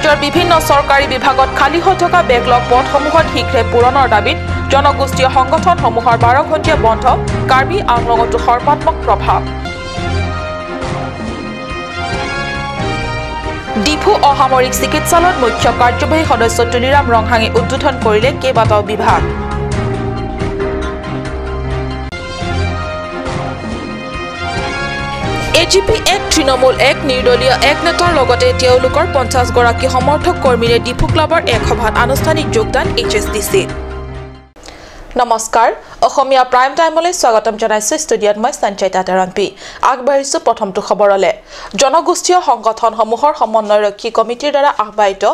ৰাজ্যৰ বিভিন্ন চৰকাৰী বিভাগত খালী হৈ থকা বেকলগ পদসমূহত শীঘ্ৰে পূৰণৰ দাবীত জনগোষ্ঠীয় সংগঠনসমূহৰ 12 ঘণ্টীয়া বন্ধ। কাৰ্বি আংলঙতো সৰ্বাত্মক প্ৰভাৱ। ডিফু অসামৰিক চিকিৎসালয়ত মুখ্য কাৰ্যবাহী সদস্য তুলিৰাম ৰংহাঙে উদ্বোধন কৰিলে কেইবাটাও বিভাগ। এজিপি এক, তৃণমূল এক, নিৰ্দলীয় এক নেতাৰ লগতে তেওঁলোকৰ 50 গৰাকী সমৰ্থক কৰ্মীৰে ডিফু ক্লাবৰ এক সভাত আনুষ্ঠানিক যোগদান এইচ এছ ডি চিত। নমস্কাৰ, অসমীয়া প্ৰাইম টাইমলৈ স্বাগতম জনাইছোঁ। ষ্টুডিঅ'ত মই সঞ্চয়িতা তেৰণপি। আগবাঢ়িছোঁ প্ৰথমটো খবৰলৈ। জনগোষ্ঠীয় সংগঠনসমূহৰ সমন্বয়ৰক্ষী কমিটিৰ দ্বাৰা আহ্বায়িত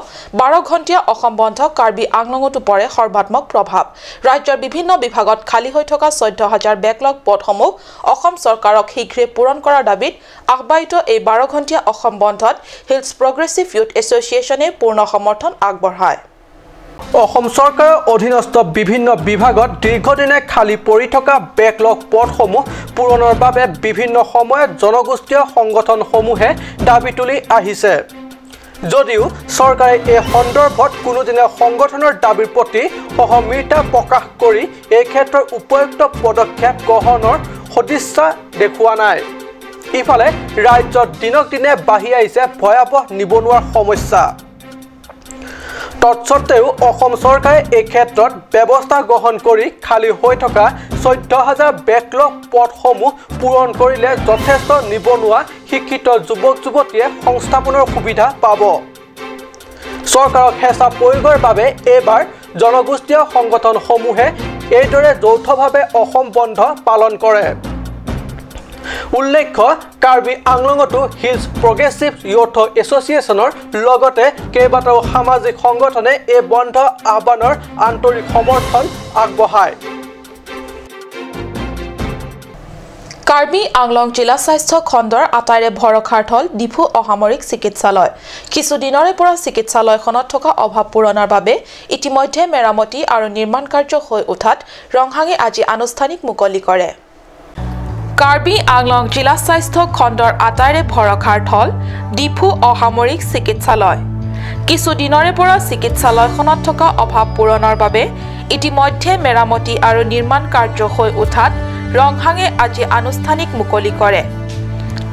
12 ঘণ্টীয়া অসম বন্ধ কাৰ্বি আংলঙতো পৰে সৰ্বাত্মক প্ৰভাৱ। ৰাজ্যৰ বিভিন্ন বিভাগত খালী হৈ থকা 14,000 বেকলগ পদসমূহ অসম চৰকাৰক শীঘ্ৰে পূৰণ কৰাৰ দাবীত আহ্বায়িত এই 12 ঘণ্টীয়া অসম বন্ধত হিলছ প্ৰগ্ৰেছিভ ইউথ এছ'চিয়েশ্যনে পূৰ্ণ সমৰ্থন আগবঢ়ায়। অসম চৰকাৰৰ অধীনস্থ বিভিন্ন বিভাগত দীৰ্ঘদিনে খালী পৰি থকা বেকলগ পদসমূহ পূৰণৰ বাবে বিভিন্ন সময়ত জনগোষ্ঠীয় সংগঠনসমূহে দাবী তুলি আহিছে যদিও চৰকাৰে এই সন্দৰ্ভত কোনোদিনে সংগঠনৰ দাবীৰ প্ৰতি সহমৰ্মিতা প্ৰকাশ কৰি এই ক্ষেত্ৰত উপযুক্ত পদক্ষেপ গ্ৰহণৰ সদিচ্ছা দেখুওৱা নাই। ইফালে ৰাজ্যত দিনক দিনে বাঢ়ি আহিছে ভয়াৱহ নিবনুৱাৰ সমস্যা। তৎসত্ত্বেও অসম চৰকাৰে এই ক্ষেত্ৰত ব্যৱস্থা গ্ৰহণ কৰি খালী হৈ থকা 14,000 বেকলগ পদসমূহ পূৰণ কৰিলে যথেষ্ট নিবনুৱা শিক্ষিত যুৱক যুৱতীয়ে সংস্থাপনৰ সুবিধা পাব। চৰকাৰক হেঁচা প্ৰয়োগৰ বাবে এইবাৰ জনগোষ্ঠীয় সংগঠনসমূহে এইদৰে যৌথভাৱে অসম বন্ধ পালন কৰে। উল্লেখ্য, কাৰ্বি আংলঙতো হিলছ প্ৰগ্ৰেছিভ ইউথ এছ'চিয়েশ্যনৰ লগতে কেইবাটাও সামাজিক সংগঠনে এই বন্ধ আহ্বানৰ আন্তৰিক সমৰ্থন আগবঢ়ায়। কাৰ্বি আংলং জিলা স্বাস্থ্য খণ্ডৰ আটাইৰে ভৰসাৰ থল ডিফু অসামৰিক চিকিৎসালয়। কিছুদিনৰে পৰা চিকিৎসালয়খনত থকা অভাৱ পূৰণৰ বাবে ইতিমধ্যে মেৰামতি আৰু নিৰ্মাণ কাৰ্য হৈ উঠাত ৰংহাঙে আজি আনুষ্ঠানিক মুকলি কৰে। কাৰ্বি আংলং জিলা স্বাস্থ্য খণ্ডৰ আটাইৰে ভৰসাৰ থল ডিফু অসামৰিক চিকিৎসালয়। কিছুদিনৰে পৰা চিকিৎসালয়খনত থকা অভাৱ পূৰণৰ বাবে ইতিমধ্যে মেৰামতি আৰু নিৰ্মাণ কাৰ্য হৈ উঠাত ৰংহাঙে আজি আনুষ্ঠানিক মুকলি কৰে।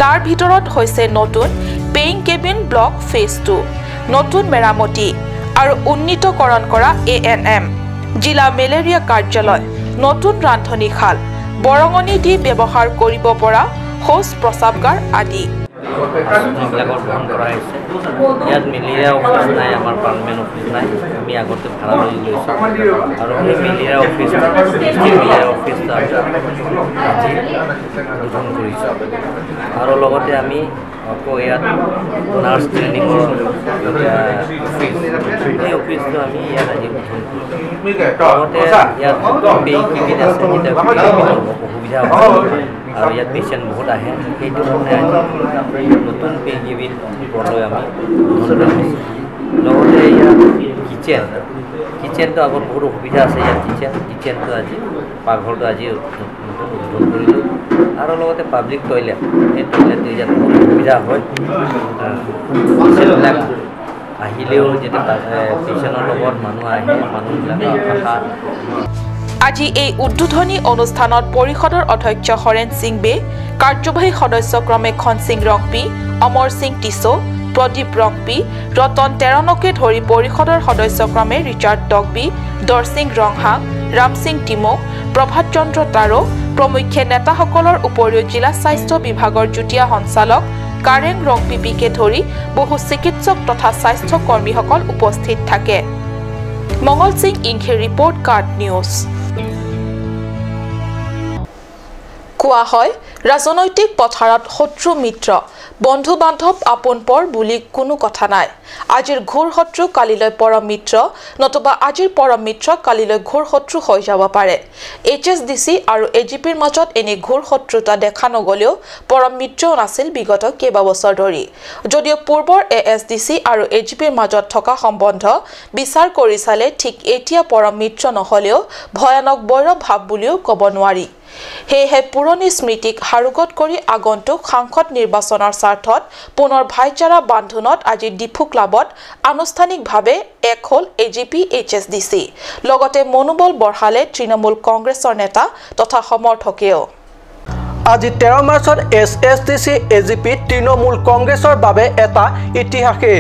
তাৰ ভিতৰত হৈছে নতুন পেইং কেবিন ব্লক ফেজ 2, নতুন মেৰামতি আৰু উন্নীতকৰণ কৰা ANM, জিলা মেলেৰিয়া কাৰ্যালয়, নতুন ৰান্ধনীশাল, বৰঙণি দি ব্যৱহাৰ কৰিব পৰা শৌচ প্ৰস্ৰাৱগাৰ আদি। গ্ৰহণ কৰা হৈছে। ইয়াত মেলেৰিয়া অফিচ নাই, আমাৰ পাৰ্মানেণ্ট অফিচ নাই, আমি আগতে ভাড়া লৈ লৈছোঁ আৰু সেই মেলেৰিয়া অফিচটো, ডিষ্ট্ৰিক্ট মেলেৰিয়া অফিচটো আমি আজি উদ্বোধন কৰিছোঁ। আৰু লগতে আমি আকৌ ইয়াত নাৰ্ছ ট্ৰেইনিঙৰ অফিচ, সেই অফিচটো আমি ইয়াত আজি উদ্বোধন কৰিছোঁ। লগতে ইয়াত পেই কেবিন আছে, এতিয়া অসুবিধা হয় আৰু ইয়াত পেচেণ্ট বহুত আহে, সেইটো কাৰণে আজি নতুন পে কেবিন লৈ আমি উদ্বোধন কৰা হৈছে। লগতে ইয়াত কিচেনটো আগত বহুত অসুবিধা আছে, ইয়াত কিচেনটো আজি পাকঘৰটো আজি নতুন উদ্বোধন কৰিলোঁ। আৰু লগতে পাব্লিক টয়লেট, সেই টয়লেটটো ইয়াত বহুত অসুবিধা হয়, পেচেণ্টবিলাক আহিলেও যেতিয়া পেচেণ্টৰ লগত মানুহ আহে, মানুহবিলাকৰ ভাষা। আজি এই উদ্বোধনী অনুষ্ঠানত পৰিষদৰ অধ্যক্ষ হৰেণ সিং বে, কাৰ্যবাহী সদস্য ক্ৰমে খনসিং ৰংপি, অমৰ সিং টিছো, প্ৰদীপ ৰংপি, ৰতন টেৰণকে ধৰি পৰিষদৰ সদস্য ক্ৰমে ৰিচাৰ্ড টকবি, দৰসিং ৰংহাং, ৰামসিং টিমৌ, প্ৰভাত চন্দ্ৰ তাৰো প্ৰমুখ্যে নেতাসকলৰ উপৰিও জিলা স্বাস্থ্য বিভাগৰ যুটীয়া সঞ্চালক কাৰেং ৰংপিপিকে ধৰি বহু চিকিৎসক তথা স্বাস্থ্য কৰ্মীসকল উপস্থিত থাকে। মংগল সিং ইংখিৰ ৰিপৰ্ট, কাৰ্ড নিউজ। কোৱা হয়, ৰাজনৈতিক পথাৰত শত্ৰু মিত্ৰ, বন্ধু বান্ধৱ, আপোন পৰ বুলি কোনো কথা নাই। আজিৰ ঘোৰ শত্ৰু কালিলৈ পৰম মিত্ৰ, নতুবা আজিৰ পৰম মিত্ৰ কালিলৈ ঘোৰ শত্ৰু হৈ যাব পাৰে। এইচ এছ ডি চি আৰু এ জি পিৰ মাজত এনে ঘোৰ শত্ৰুতা দেখা নগ'লেও পৰম মিত্ৰও নাছিল বিগত কেইবাবছৰ ধৰি। যদিও পূৰ্বৰ এ এছ ডি চি আৰু এ জি পিৰ মাজত থকা সম্বন্ধ বিচাৰ কৰি চালে ঠিক এতিয়া পৰম মিত্ৰ নহ'লেও ভয়ানক বৈৰ ভাৱ বুলিও ক'ব নোৱাৰি। সেয়েহে পুৰণি স্মৃতিক সাৰোগত কৰি আগন্তুক সাংসদ নিৰ্বাচনৰ স্বাৰ্থত পুনৰ ভাইচাৰা বান্ধোনত আজি ডিফু ক্লাবত আনুষ্ঠানিকভাৱে এক হ'ল A G P H S D C. লগতে মনোবল বঢ়ালে তৃণমূল কংগ্ৰেছৰ নেতা তথা সমৰ্থকেও। আজি 13 মাৰ্চত S S D C A G P Trinamool কংগ্ৰেছৰ বাবে এটা ইতিহাসেই।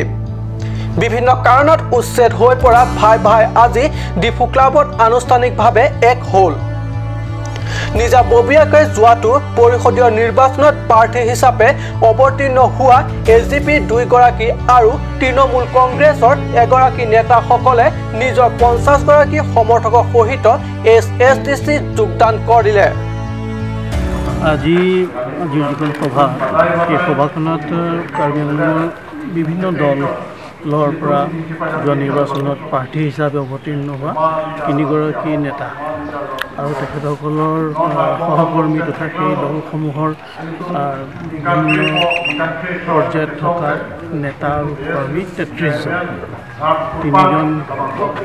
বিভিন্ন কাৰণত উচ্ছেদ হৈ পৰা ভাই ভাই আজি ডিফু ক্লাবত আনুষ্ঠানিকভাৱে এক হ'ল। নিজাববীয়াকৈ যোৱাটো পৰিষদীয় নিৰ্বাচনত প্ৰাৰ্থী হিচাপে অৱতীৰ্ণ হোৱা এ জি পি দুইগৰাকী আৰু তৃণমূল কংগ্ৰেছৰ এগৰাকী নেতাসকলে নিজৰ 50গৰাকী সমৰ্থকৰ সহিত এছ এছ ডি চিত যোগদান কৰিলে। আজি যিখন সভা, এই সভাখনত কাৰ্বি আংলঙৰ বিভিন্ন দলৰ পৰা যোৱা নিৰ্বাচনত প্ৰাৰ্থী হিচাপে অৱতীৰ্ণ হোৱা তিনিগৰাকী নেতা আৰু তেখেতসকলৰ সহকৰ্মী তথা সেই দলসমূহৰ বিভিন্ন পৰ্যায়ত থকা নেতা আৰু কৰ্মী 33জন, তিনিজন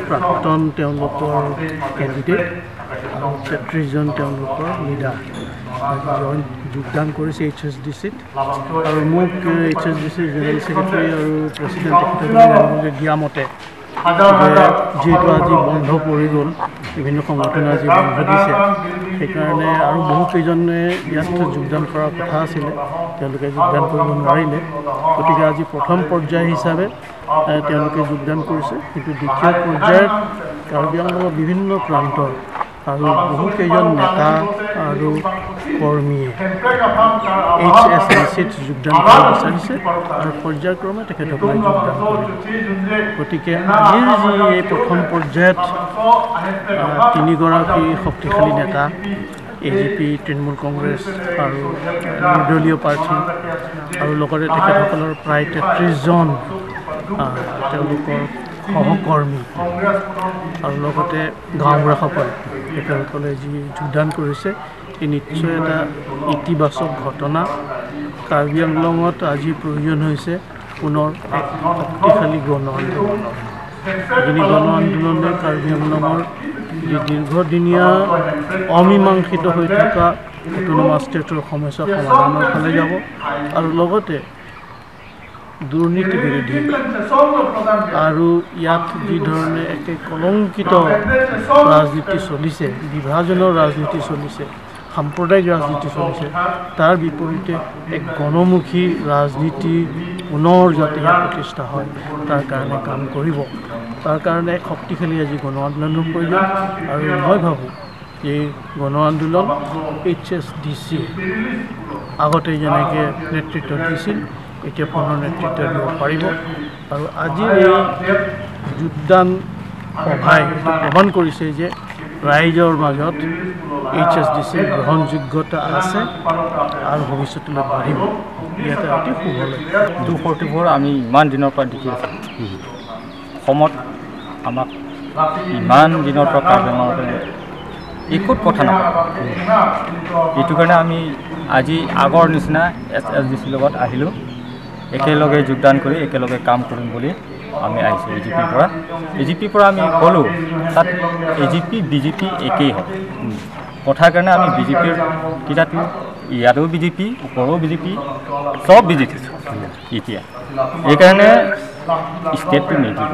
প্ৰাক্তন তেওঁলোকৰ কেণ্ডিডেট আৰু 33জন তেওঁলোকৰ লিডাৰ যোগদান কৰিছে এইচ এছ ডি চিত। আৰু মোক এইচ এছ ডি চিৰ জেনেৰেল ছেক্ৰেটাৰী আৰু প্ৰেচিডেণ্ট তেখেতসকলে দিয়া মতে যিহেতু আজি বন্ধ পৰি গ'ল, বিভিন্ন সংগঠনে আজি বন্ধ দিছে, সেইকাৰণে আৰু বহুকেইজনে ইয়াত যোগদান কৰাৰ কথা আছিলে, তেওঁলোকে যোগদান কৰিব নোৱাৰিলে। গতিকে আজি প্ৰথম পৰ্যায় হিচাপে তেওঁলোকে যোগদান কৰিছে, কিন্তু দ্বিতীয় পৰ্যায়ত কাৰ্বি আংলঙৰ বিভিন্ন প্ৰান্তৰ আৰু বহুকেইজন নেতা আৰু কৰ্মীয়ে এইচ এছ ডি চিত যোগদান কৰিব বিচাৰিছে আৰু পৰ্যায়ক্ৰমে তেখেতসকলে যোগদান কৰিব। গতিকে আজিৰ যি এই প্ৰথম পৰ্যায়ত তিনিগৰাকী শক্তিশালী নেতা এ জি পি, তৃণমূল কংগ্ৰেছ আৰু নিৰ্দলীয় প্ৰাৰ্থী আৰু লগতে তেখেতসকলৰ প্ৰায় 33জন তেওঁলোকৰ সহকৰ্মী আৰু লগতে গাঁওবুঢ়াসকল, তেখেতসকলে যি যোগদান কৰিছে ই নিশ্চয় এটা ইতিবাচক ঘটনা। কাৰ্বি আংলঙত আজি প্ৰয়োজন হৈছে পুনৰ এক শক্তিশালী গণ আন্দোলনৰ। যিখিনি গণ আন্দোলনে কাৰ্বি আংলঙৰ যি দীৰ্ঘদিনীয়া অমীমাংসিত হৈ থকা অট'নমাছ ষ্টেটৰ সমস্যা সমাধানৰ ফালে যাব আৰু লগতে দুৰ্নীতি বিৰোধী আৰু ইয়াত যি ধৰণে একে কলংকিত ৰাজনীতি চলিছে, বিভাজনৰ ৰাজনীতি চলিছে, সাম্প্ৰদায়িক ৰাজনীতি চলিছে, তাৰ বিপৰীতে এক গণমুখী ৰাজনীতি পুনৰ যাতে ইয়াত প্ৰতিষ্ঠা হয় তাৰ কাৰণে কাম কৰিব। তাৰ কাৰণে এক শক্তিশালী আজি গণ আন্দোলনৰ প্ৰয়োজন আৰু মই ভাবোঁ এই গণ আন্দোলন এইচ এছ ডি চি আগতে যেনেকৈ নেতৃত্ব দিছিল এতিয়া পুনৰ নেতৃত্ব দিব পাৰিব। আৰু আজিৰ এই যোগদান সভাই প্ৰমাণ কৰিছে যে ৰাইজৰ মাজত এইচ এছ ডি চিৰ গ্ৰহণযোগ্যতা আছে আৰু ভৱিষ্যতলৈ বাঢ়িব। ইয়াতে অতি শুভ লক্ষ্য। 244 আমি ইমান দিনৰ পৰা দেখি আছোঁ, অসমত আমাক ইমান দিনৰ পৰা কাৰ্বি আংলঙৰ একোত কথা নকয়। এইটো কাৰণে আমি আজি আগৰ নিচিনা এছ এছ ডি চিৰ লগত আহিলোঁ, একেলগে যোগদান কৰি একেলগে কাম কৰিম বুলি আমি আহিছোঁ। এ জি পিৰ পৰা, এ জি পিৰ পৰা আমি ক'লোঁ তাত A G P B J P একেই হয় কথাৰ কাৰণে আমি বি জে পিৰ কিতাটো ইয়াতো বি জে পি, ওপৰও বি জে পি, চব বি জে পি এতিয়া। এইকাৰণে ষ্টেটটো নিদিব।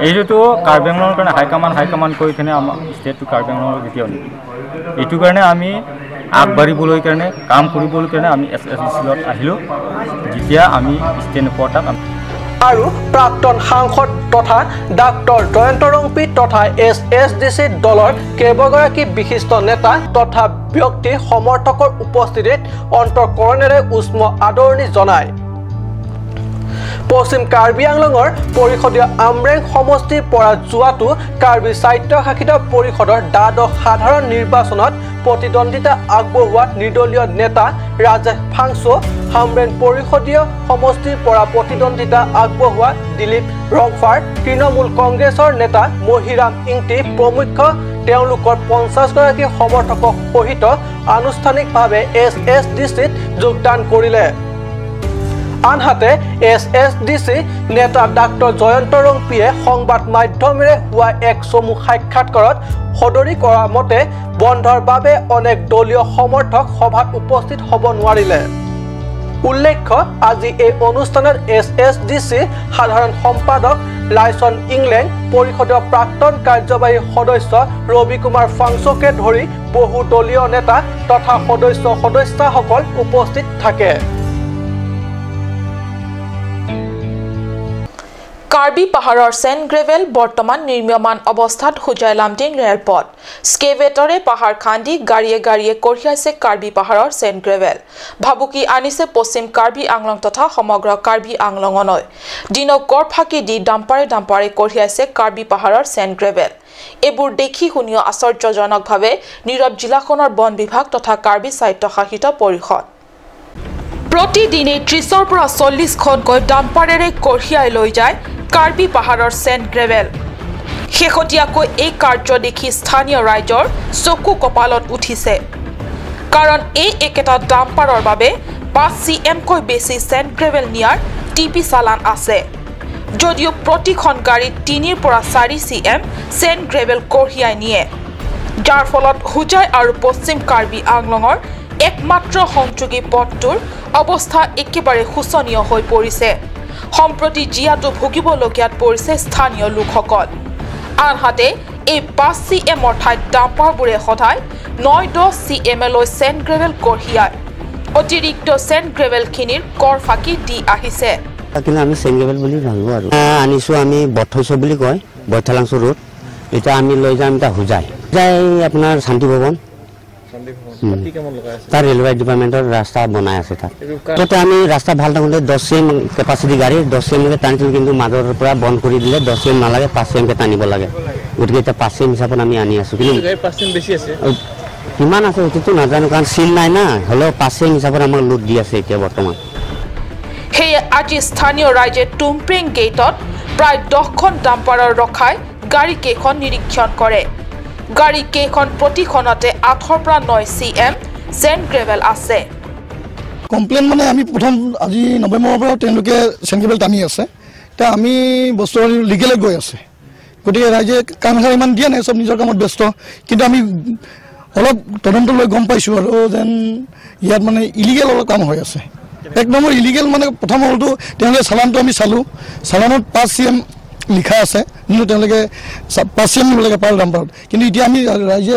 এইটোতো কাৰ্বি আংলঙৰ কাৰণে হাইকমাণ্ড হাইকমাণ্ড কৰি কিনে আমাৰ ষ্টেটটো কাৰ্বি আংলঙৰ কেতিয়াও নিদিব। এইটো কাৰণে আমি আগবাঢ়িবলৈ কাৰণে কাম কৰিবলৈ কাৰণে আমি এছ এছ ডি চিত আহিলোঁ। যেতিয়া আমি ষ্টেণ্ড নোপোৱা তাত আৰু প্ৰাক্তন সাংসদ তথা ডাক্তৰ জয়ন্ত ৰংপি তথা এছ এছ ডি চি দলৰ কেইবাগৰাকী বিশিষ্ট নেতা তথা ব্যক্তি সমৰ্থকৰ উপস্থিতিত অন্তঃকৰণেৰে উষ্ম আদৰণি জনায়। পশ্চিম কাৰ্বি আংলঙৰ পৰিষদীয় আমৰেং সমষ্টিৰ পৰা যোৱাটো কাৰ্বি স্বায়ত্তশাসিত পৰিষদৰ দ্বাদশ সাধাৰণ নিৰ্বাচনত প্ৰতিদ্বন্দ্বিতা আগবঢ়োৱা নিৰ্দলীয় নেতা ৰাজেশ ফাংচো, হামৰেং পৰিষদীয় সমষ্টিৰ পৰা প্ৰতিদ্বন্দ্বিতা আগবঢ়োৱা দিলীপ ৰংফাৰ, তৃণমূল কংগ্ৰেছৰ নেতা মহিৰাম ইংটি প্ৰমুখ্য তেওঁলোকৰ 50গৰাকী সমৰ্থকক সহিত আনুষ্ঠানিকভাৱে এছ এছ ডি চিত যোগদান কৰিলে। আনহাতে এছ এছ ডি চি নেতা ডাক্তৰ জয়ন্ত ৰংপিয়ে সংবাদ মাধ্যমেৰে হোৱা এক চমু সাক্ষাৎকাৰত সদৰি কৰা মতে বন্ধৰ বাবে অনেক দলীয় সমৰ্থক সভাত উপস্থিত হ'ব নোৱাৰিলে। উল্লেখ্য আজি এই অনুষ্ঠানত এছ এছ ডি চি সাধাৰণ সম্পাদক লাইচন ইংলেণ্ড, পৰিষদৰ প্ৰাক্তন কাৰ্যবাহী সদস্য ৰবি কুমাৰ ফাংচকে ধৰি বহু দলীয় নেতা তথা সদস্য সদস্যাসকল উপস্থিত থাকে। কাৰ্বি পাহাৰৰ চেণ্ড গ্ৰেভেল বৰ্তমান নিৰ্মীয়মান অৱস্থাত হোজাই লামডিং ৰেলপথ। স্কেভেটৰে পাহাৰ খান্দি গাড়ীয়ে গাড়ীয়ে কঢ়িয়াইছে কাৰ্বি পাহাৰৰ চেণ্ড গ্ৰেভেল। ভাবুকি আনিছে পশ্চিম কাৰ্বি আংলং তথা সমগ্ৰ কাৰ্বি আংলঙলৈ। দিনক গড় ফাঁকি দি ডাম্পাৰে ডাম্পাৰে কঢ়িয়াইছে কাৰ্বি পাহাৰৰ চেণ্ড গ্ৰেভেল। এইবোৰ দেখি শুনিও আশ্চৰ্যজনকভাৱে নীৰৱ জিলাখনৰ বন বিভাগ তথা কাৰ্বি স্বায়ত্তশাসিত পৰিষদ। প্ৰতিদিনে 30ৰ পৰা 40খনকৈ ডাম্পাৰেৰে কঢ়িয়াই লৈ যায় কাৰ্বি পাহাৰৰ চেণ্ড গ্ৰেভেল। শেহতীয়াকৈ এই কাৰ্য দেখি স্থানীয় ৰাইজৰ চকু কপালত উঠিছে। কাৰণ এই একেটা ডাম্পাৰৰ বাবে 5 cm-কৈ বেছি চেণ্ড গ্ৰেভেল নিয়াৰ টিপি চালান আছে যদিও প্ৰতিখন গাড়ীত 3ৰ পৰা 4 cm send gravel কঢ়িয়াই নিয়ে, যাৰ ফলত হোজাই আৰু পশ্চিম কাৰ্বি আংলঙৰ একমাত্ৰ সংযোগী পথটোৰ অৱস্থা একেবাৰে শোচনীয় হৈ পৰিছে। সম্প্ৰতি জীয়াটো ভুগিবলগীয়াত পৰিছে স্থানীয় লোকসকল। আনহাতে এই 5 cm-ৰ ঠাইত ডাম্পাৰবোৰে সদায় 9-10 cm-লৈ চেণ্ড গ্ৰেভেল কঢ়িয়ায়। অতিৰিক্ত চেণ্ড গ্ৰেভেলখিনিৰ কৰ ফাঁকি দি আহিছে। কিন্তু আমি চেণ্ড গ্ৰেভেল বুলি ভাবোঁ আৰু আনিছোঁ আমি বথৈছ বুলি কয়, বৈঠালাংছ ৰোড। এতিয়া আমি লৈ যাম এতিয়া হোজাই, হোজাই আপোনাৰ শান্তি ভৱন, তাৰ ৰেলৱে ডিপাৰ্টমেণ্টৰ ৰাস্তা বনাই আছে তাত। তাতে আমি ৰাস্তা ভাল থাকোঁতে 10 cm capacity গাড়ী 10 cm-কে টানিছিলোঁ, কিন্তু মাজৰ পৰা বন্ধ কৰি দিলে 10 cm নালাগে, 5 cm-কে টানিব লাগে। গতিকে এতিয়া 5 cm হিচাপত আমি আনি আছোঁ। কিন্তু কিমান আছে সেইটোতো নাজানো, কাৰণ চিল নাই না, হ'লেও 5 cm হিচাপত আমাক লোড দি আছে এতিয়া বৰ্তমান। সেয়ে আজি স্থানীয় ৰাইজে টুমপ্ৰেং গেটত প্ৰায় 10খন ডাম্পাৰৰ ৰখাই গাড়ীকেইখন নিৰীক্ষণ কৰে। গাড়ী কেইখন প্ৰতিখনতে 8ৰ পৰা 9 cm send gravel আছে। কমপ্লেইন মানে আমি প্ৰথম আজি নৱেম্বৰৰ পৰা তেওঁলোকে চেণ্ড গ্ৰেভেল টানি আছে। এতিয়া আমি বস্তু লিগেলে গৈ আছে, গতিকে ৰাইজে কাম খাৰ ইমান দিয়া নাই, চব নিজৰ কামত ব্যস্ত। কিন্তু আমি অলপ তদন্ত লৈ গম পাইছোঁ আৰু যেন ইয়াত মানে ইলিগেল অলপ কাম হৈ আছে। এক নম্বৰ ইলিগেল মানে প্ৰথম হ'লতো তেওঁলোকে চালানটো আমি চালোঁ, চালানত 5 cm লিখা আছে, কিন্তু তেওঁলোকে 5 cm নিব লাগে পাৰ ডাম্পাৰত। কিন্তু এতিয়া আমি ৰাইজে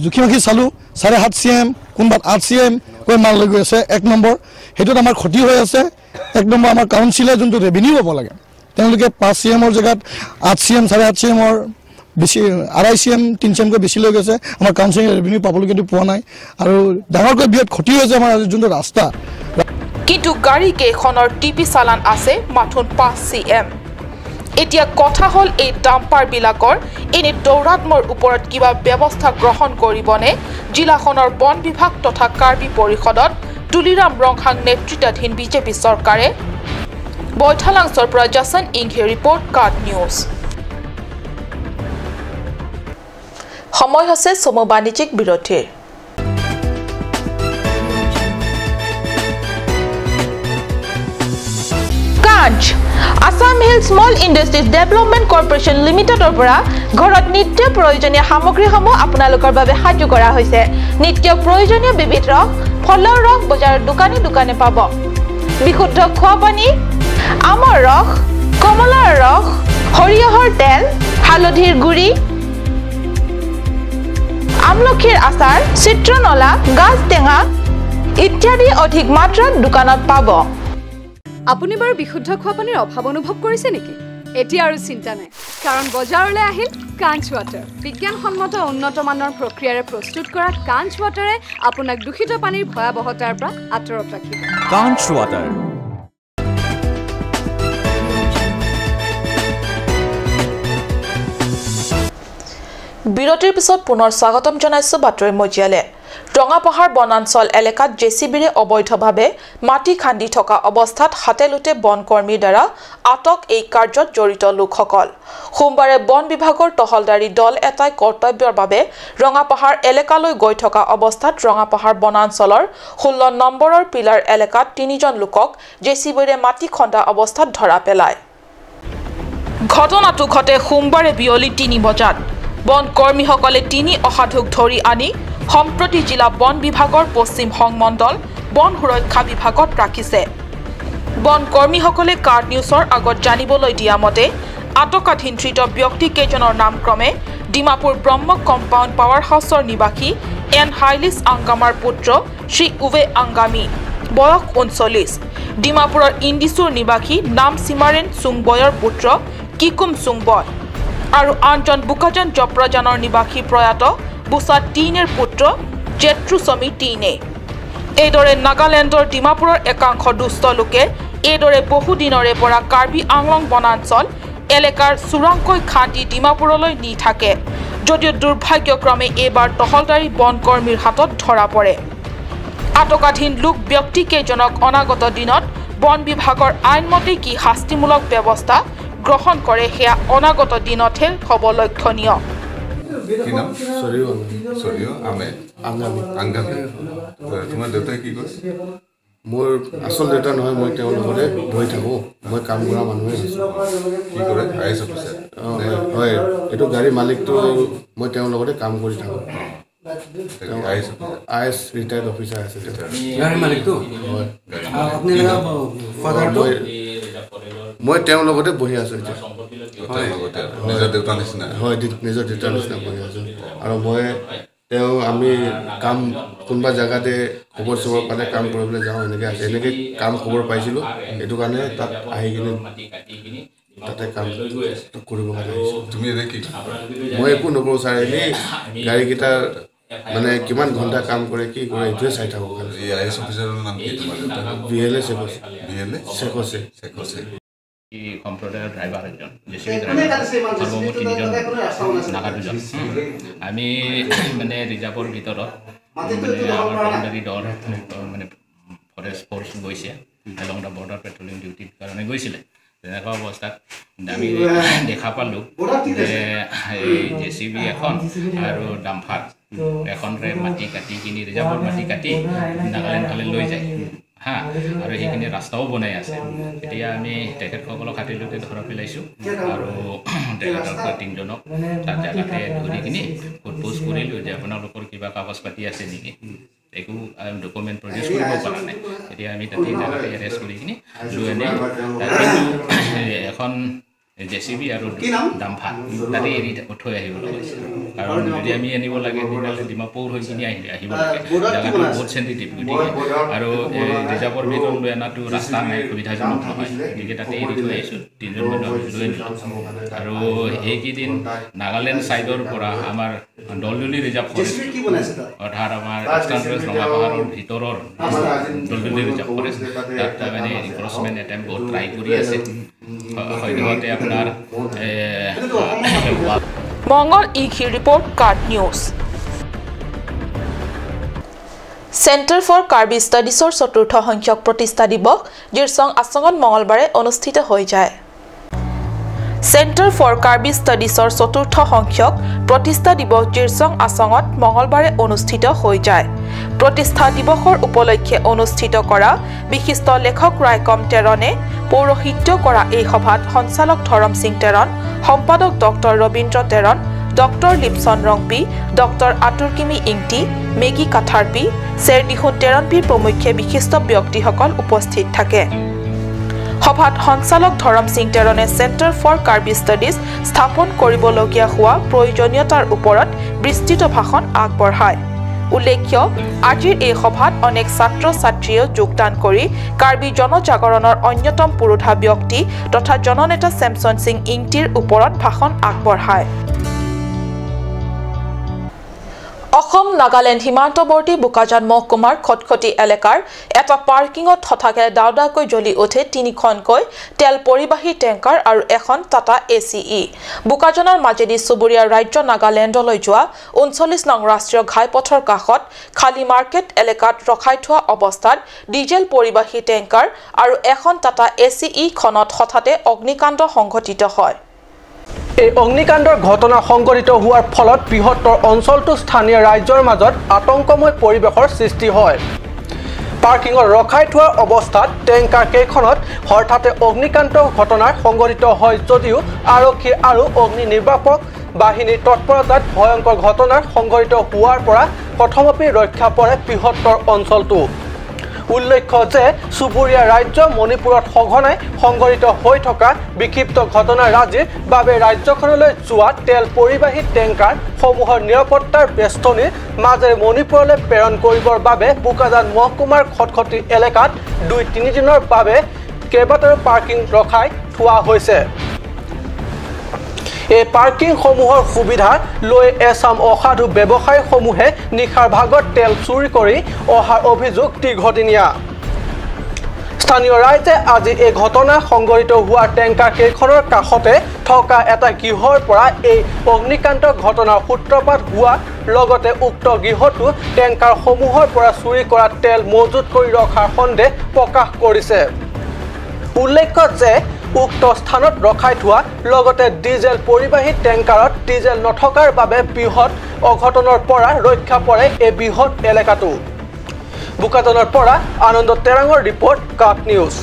জুখি মাখি চালোঁ, 7.5 cm, কোনোবাত 8 cm কৈ মাল লৈ গৈ আছে। এক নম্বৰ সেইটোত আমাৰ ক্ষতি হৈ আছে। এক নম্বৰ আমাৰ কাউন্সিলে যোনটো ৰেভিনিউ পাব লাগে, তেওঁলোকে 5 cm-ৰ জেগাত 8 cm, 8.5 cm-ৰ বেছি, 2.5 cm, 3 cm-কৈ বেছি লৈ গৈছে। আমাৰ কাউন্সিলে ৰেভিনিউ পাবলগীয়াটো পোৱা নাই আৰু ডাঙৰকৈ বিৰাট ক্ষতি হৈছে আমাৰ যোনটো ৰাস্তা। কিন্তু গাড়ী কেইখনৰ টিপি চালান আছে মাথোন 5 cm। এতিয়া কথা হ'ল এই ডাম্পাৰবিলাকৰ এনে দৌৰাত্মৰ ওপৰত কিবা ব্যৱস্থা গ্ৰহণ কৰিবনে জিলাখনৰ বন বিভাগ তথা কাৰ্বি পৰিষদত তুলিৰাম ৰংহাং নেতৃত্বাধীন বিজেপি চৰকাৰে? বৈঠালাংছৰ পৰা জাছন ইংহে ৰিপৰ্ট, কাট নিউজ। সময় হৈছে চমু বাণিজ্যিক বিৰতিৰ। Assam Hill Small Industries Development Corporation লিমিটেডৰ পৰা ঘৰত নিত্য প্ৰয়োজনীয় সামগ্ৰীসমূহ আপোনালোকৰ বাবে সাজু কৰা হৈছে। নিত্য প্ৰয়োজনীয় বিবিধ ৰস, ফলৰ ৰস বজাৰৰ দোকানে দোকানে পাব। বিশুদ্ধ খোৱা পানী, আমৰ ৰস, কমলাৰ ৰস, সৰিয়হৰ তেল, হালধিৰ গুড়ি, আমলখিৰ আচাৰ, চিত্ৰনলা, গাজ টেঙা ইত্যাদি অধিক মাত্ৰাত দোকানত পাব। আপুনি বাৰু বিশুদ্ধ খোৱা পানীৰ অভাৱ অনুভৱ কৰিছে নেকি? এতিয়া আৰু চিন্তা নাই, কাৰণ বজাৰলৈ আহিল কাঞ্চ ৱাটাৰ। বিজ্ঞানসন্মত উন্নত মানৰ প্ৰক্ৰিয়াৰে প্ৰস্তুত কৰা কাঞ্চ ৱাটাৰে আপোনাক দূষিত পানীৰ ভয়াৱহতাৰ পৰা আঁতৰত ৰাখিব। কাঞ্চ ৱাটাৰ। বিৰতিৰ পিছত পুনৰ স্বাগতম জনাইছো বাতৰি মজিয়ালে। ৰঙাপাহাৰ বনাঞ্চল এলেকাত জেচিবিৰে অবৈধভাৱে মাটি খান্দি থকা অৱস্থাত হাতেলোটে বনকৰ্মীৰ দ্বাৰা আটক এই কাৰ্যত জড়িত লোকসকল। সোমবাৰে বন বিভাগৰ টহলদাৰী দল এটাই কৰ্তব্যৰ বাবে ৰঙাপাহাৰ এলেকালৈ গৈ থকা অৱস্থাত ৰঙাপাহাৰ বনাঞ্চলৰ 16 নম্বৰৰ পিলাৰ এলেকাত তিনিজন লোকক জেচিবিৰে মাটি খন্দা অৱস্থাত ধৰা পেলায়। ঘটনাটো ঘটে সোমবাৰে বিয়লি 3 বজাত। বনকৰ্মীসকলে তিনি অসাধুক ধৰি আনি সম্প্ৰতি জিলা বন বিভাগৰ পশ্চিম সংমণ্ডল বন সুৰক্ষা বিভাগত ৰাখিছে। বনকৰ্মীসকলে কাৰ্ড নিউজৰ আগত জানিবলৈ দিয়া মতে আটকাধীন ধৃত ব্যক্তিকেইজনৰ নাম ক্ৰমে ডিমাপুৰ ব্ৰহ্ম কম্পাউণ্ড পাৱাৰ হাউচৰ নিবাসী এন হাইলিছ আংগামাৰ পুত্ৰ শ্ৰী উৱে আংগামী, বয়স 39, ডিমাপুৰৰ ইণ্ডিচুৰ নিবাসী নাম চিমাৰেন চুংবয়ৰ পুত্ৰ কিকুম চুংবয় আৰু আনজন বোকাজান জপ্ৰজানৰ নিবাসী প্ৰয়াত বুচা টিনেৰ পুত্ৰ জেত্ৰুচমী টিনে। এইদৰে নাগালেণ্ডৰ ডিমাপুৰৰ একাংশ দুষ্ট লোকে এইদৰে বহুদিনৰে পৰা কাৰ্বি আংলং বনাঞ্চল এলেকাৰ চোৰাংকৈ খান্দি ডিমাপুৰলৈ নি থাকে যদিও দুৰ্ভাগ্যক্ৰমে এইবাৰ টহলদাৰী বনকৰ্মীৰ হাতত ধৰা পৰে। আটকাধীন লোক ব্যক্তিকেইজনক অনাগত দিনত বন বিভাগৰ আইনমতে কি শাস্তিমূলক ব্যৱস্থা গ্ৰহণ কৰে সেয়া অনাগত দিনতহে হ'ব লক্ষণীয়। কি নাম? সৰিও আহমেদ আংগামী। তোমাৰ দেউতাই কি কৰে? মোৰ আচল দেউতা নহয়, মই তেওঁৰ লগতে বহি থাকোঁ, মই কাম কৰা মানুহে। কি কৰে? I S officer? হয়, এইটো গাড়ীৰ মালিকটো, মই তেওঁৰ লগতে কাম কৰি থাকোঁ। I S retired officer আছে গাড়ীৰ মালিকটো? হয়, মই তেওঁৰ লগতে বহি আছোঁ এতিয়া। নিজৰ দেউতাৰ নিচিনা? হয়, নিজৰ দেউতাৰ নিচিনা বহি আছোঁ। আৰু মই তেওঁ আমি কাম কোনোবা জেগাতে খবৰ চবৰ পালে কাম কৰিবলৈ যাওঁ, এনেকৈ আছে, এনেকৈ কাম খবৰ পাইছিলোঁ, সেইটো কাৰণে তাত আহি কিনে তাতে কাম কৰিবৰ কাৰণে আহিছোঁ। তুমি এতিয়া কি? মই একো নকৰোঁ ছাৰ, এনেই গাড়ীকেইটাৰ মানে কিমান ঘণ্টা কাম কৰে কি কৰে এইটোৱে চাই থাকোঁ। এই I S অফিচাৰৰ নাম কি তোমাৰ দেউতাৰ? বি এল এ চেকছে। বি এল এ চেকছে। চেকছে। সম্প্ৰদায়ৰ ড্ৰাইভাৰ এজন, জে চি বি ড্ৰাইভাৰ, সৰ্বমুঠ তিনিজন নাগা দুজন। আমি মানে ৰিজাৰ্ভৰ ভিতৰত মানে আমাৰ বাউণ্ডাৰী দল মানে ফৰেষ্ট ফ'ৰ্চ গৈছে এলং the border patrolling ডিউটিৰ কাৰণে গৈছিলে। তেনেকুৱা অৱস্থাত আমি দেখা পালোঁ যে এই জে চি বি এখন আৰু ডাম্ফাৰ এখনৰে মাটি কাটি কিনি ৰিজাৰ্ভৰ মাটি কাটি নাগালেণ্ড ফালে লৈ যায় হা, আৰু সেইখিনি ৰাস্তাও বনাই আছে। এতিয়া আমি তেখেতসকলক হাতীলোতে ধৰা পেলাইছোঁ আৰু তেখেতলোকৰ তিনিজনক তাত জেগাতে ধৰি কিনি সোধ পোছ কৰিলোঁ যে আপোনালোকৰ কিবা কাগজ পাতি আছে নেকি, একো ডকুমেণ্ট প্ৰডিউচ কৰিব পৰা নাই। এতিয়া আমি তাতে জেগাতে এৰেষ্ট কৰি কিনি লৈ আনি কিন্তু এখন জে চি বি আৰু ডাম্ফাৰ তাতে এৰি থৈ আহিব লগা হৈছে। কাৰণ যদি আমি আনিব লাগে তেতিয়াহ'লে ডিমাপুৰ হৈ কিনি আহিব লাগে, জেগাটো বহুত চেঞ্চিটিভ, গতিকে আৰু ৰিজাৰ্ভৰ ভিতৰত লৈ অনাটো ৰাস্তা নাই, সুবিধাজনক নহয়, গতিকে তাতে এৰি থৈ আহিছোঁ। তিনিজন মানুহ আমি লৈ আনিলোঁ। আৰু এইকেইদিন নাগালেণ্ড ছাইডৰ পৰা আমাৰ দলদলি ৰিজাৰ্ভ ফৰেষ্ট, অৰ্থাৎ আমাৰ ইষ্টাৰ্ণ ৰেঞ্জ ৰঙাপাহাৰৰ ভিতৰৰ দলদলি ৰিজাৰ্ভ ফৰেষ্ট, তাত মানে এনক্ৰচমেণ্ট এটেম্প বহুত ট্ৰাই কৰি আছে। সদ্যহতে আপোনাৰ মংগল ইঘি ৰিপৰ্ট, কাৰ্ড নিউজ। চেণ্টাৰ ফৰ কাৰ্বি ষ্টাডিজৰ চতুৰ্থ সংখ্যক প্ৰতিষ্ঠা দিৱস জিৰচং আচঙত মঙলবাৰে অনুষ্ঠিত হৈ যায়। চেণ্টাৰ ফৰ কাৰ্বি ষ্টাডিজৰ চতুৰ্থ সংখ্যক প্ৰতিষ্ঠা দিৱস জিৰচং আচঙত মঙলবাৰে অনুষ্ঠিত হৈ যায়। প্ৰতিষ্ঠা দিৱসৰ উপলক্ষে অনুষ্ঠিত কৰা বিশিষ্ট লেখক ৰায়কম টেৰণে পৌৰোহিত্য কৰা এই সভাত সঞ্চালক ধৰম সিং টেৰণ, সম্পাদক doctor Rabindra Teron, doctor Lipson Rongpi, doctor Aturkimi Ingti, Maggie Katharpi, Cherdihun Teronpi প্ৰমুখ্যে বিশিষ্ট ব্যক্তিসকল উপস্থিত থাকে। সভাত সঞ্চালক ধৰম সিং টেৰণে চেণ্টাৰ ফৰ কাৰ্বি ষ্টাডিজ স্থাপন কৰিবলগীয়া হোৱা প্ৰয়োজনীয়তাৰ ওপৰত বিস্তৃত ভাষণ আগবঢ়ায়। উল্লেখ্য, আজিৰ এই সভাত অনেক ছাত্ৰ ছাত্ৰীয়েও যোগদান কৰি কাৰ্বি জনজাগৰণৰ অন্যতম পুৰোধা ব্যক্তি তথা জননেতা চেমছন সিং ইংটিৰ ওপৰত ভাষণ আগবঢ়ায়। অসম নাগালেণ্ড সীমান্তৱৰ্তী বোকাজান মহকুমাৰ খটখটি এলেকাৰ এটা পাৰ্কিঙত হঠাতে দাওদাকৈ জ্বলি উঠে তিনিখনকৈ তেল পৰিবাহী টেংকাৰ আৰু এখন টাটা ACE। বোকাজানৰ মাজেদি চুবুৰীয়া ৰাজ্য নাগালেণ্ডলৈ যোৱা ৩৯ নং ৰাষ্ট্ৰীয় ঘাইপথৰ কাষত খালী মাৰ্কেট এলেকাত ৰখাই থোৱা অৱস্থাত ডিজেল পৰিবাহী টেংকাৰ আৰু এখন টাটা ACE খনত হঠাতে অগ্নিকাণ্ড সংঘটিত হয়। এই অগ্নিকাণ্ডৰ ঘটনা সংঘটিত হোৱাৰ ফলত বৃহত্তৰ অঞ্চলটো স্থানীয় ৰাইজৰ মাজত আতংকময় পৰিৱেশৰ সৃষ্টি হয়। পাৰ্কিঙত ৰখাই থোৱা অৱস্থাত টেংকাৰ কেইখনত হঠাতে অগ্নিকাণ্ড ঘটনাৰ সংঘটিত হয় যদিও আৰক্ষী আৰু অগ্নি নিৰ্বাপক বাহিনীৰ তৎপৰতাত ভয়ংকৰ ঘটনাৰ সংঘটিত হোৱাৰ পৰা প্ৰথমপি ৰক্ষা পৰে বৃহত্তৰ অঞ্চলটো। উল্লেখ্য যে চুবুৰীয়া ৰাজ্য মণিপুৰত সঘনাই সংঘটিত হৈ থকা বিক্ষিপ্ত ঘটনাৰাজিৰ বাবে ৰাজ্যখনলৈ যোৱা তেল পৰিবাহী টেংকাৰ সমূহৰ নিৰাপত্তাৰ বেষ্টনীৰ মাজেৰে মণিপুৰলৈ প্ৰেৰণ কৰিবৰ বাবে বোকাজান মহকুমাৰ খটখটি এলেকাত ২-৩ দিনৰ বাবে কেইবাটাও পাৰ্কিং ৰখাই থোৱা হৈছে। এই পাৰ্কিংসমূহৰ সুবিধা লৈ এচাম অসাধু ব্যৱসায়ীসমূহে নিশাৰ ভাগত তেল চুৰি কৰি অহাৰ অভিযোগ দীৰ্ঘদিনীয়া। স্থানীয় ৰাইজে আজি এই ঘটনা সংঘটিত হোৱা টেংকাৰ কেইখনৰ কাষতে থকা এটা গৃহৰ পৰা এই অগ্নিকাণ্ড ঘটনাৰ সূত্ৰপাত হোৱাৰ লগতে উক্ত গৃহটো টেংকাৰসমূহৰ পৰা চুৰি কৰা তেল মজুত কৰি ৰখাৰ সন্দেহ প্ৰকাশ কৰিছে। উল্লেখ্য যে উক্ত স্থানত ৰখাই থোৱা লগতে ডিজেল পৰিবাহী টেংকাৰত ডিজেল নথকাৰ বাবে বৃহৎ অঘটনৰ পৰা ৰক্ষা পৰে এই বৃহৎ এলেকাটো। বোকাজানৰ পৰা আনন্দ তেৰাঙৰ ৰিপৰ্ট, কাপ নিউজ।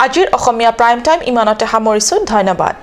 আজিৰ অসমীয়া প্ৰাইম টাইম ইমানতে সামৰিছোঁ। ধন্যবাদ।